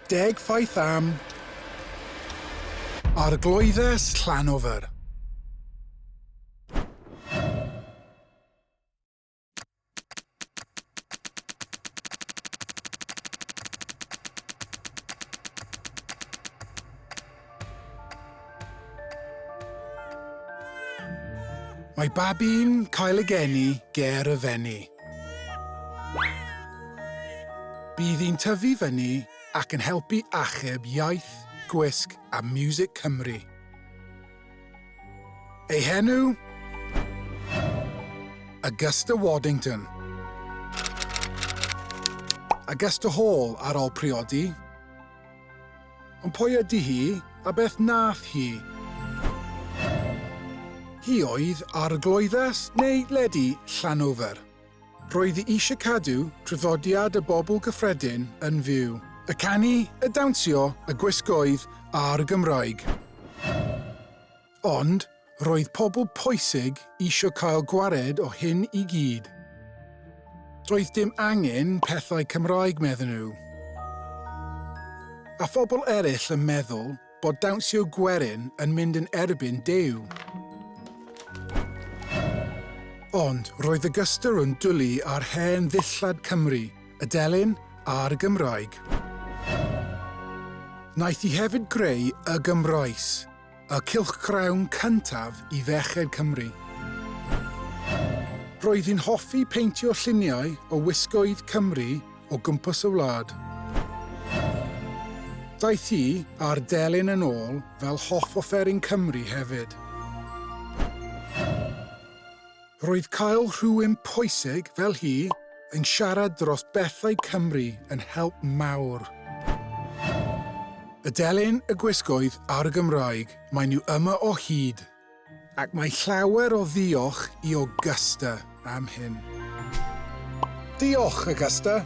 Deg ffaith am Arglwyddes Llanofer. Mae babi'n cael ei geni ger y Fenni. Bydd hi'n tyfu fyny ac yn helpu achub iaith, gwisg a miwsig Cymru. Ei henw? Augusta Waddington. Augusta Hall ar ôl priodi. Ond pwy ydy hi a beth nath hi? Hi oedd Arglwyddes neu Ledi Llanofer. Roedd hi eisiau cadw traddodiad y bobl gyffredin yn fyw. Y canu, y dawnsio, y gwisgoedd a'r Gymraeg. Ond roedd pobl pwysig isio cael gwared o hyn i gyd. Doedd dim angen pethau Cymraeg medden nhw. A phobl eraill yn meddwl bod dawnsio gwerin yn mynd yn erbyn Duw. Ond roedd y gystr yn dwlu ar hen ddillad Cymru, y delyn a'r Gymraeg. Wnaeth hi hefyd greu Y Gymraes, Y cylchgrawn cyntaf i ferched Cymru. Roedd hi'n hoffi peintio lluniau o wisgoedd Cymru o gwmpas y wlad. Daeth hi â'r delyn yn ôl fel hoff offeryn Cymru hefyd. Roedd cael rhywun pwysig fel hi yn siarad dros bethau Cymru yn help mawr. Y delyn, y gwisgoedd a'r Gymraeg, maen nhw yma o hyd. Ac mae llawer o ddiolch i Augusta am hyn. Diolch, Augusta!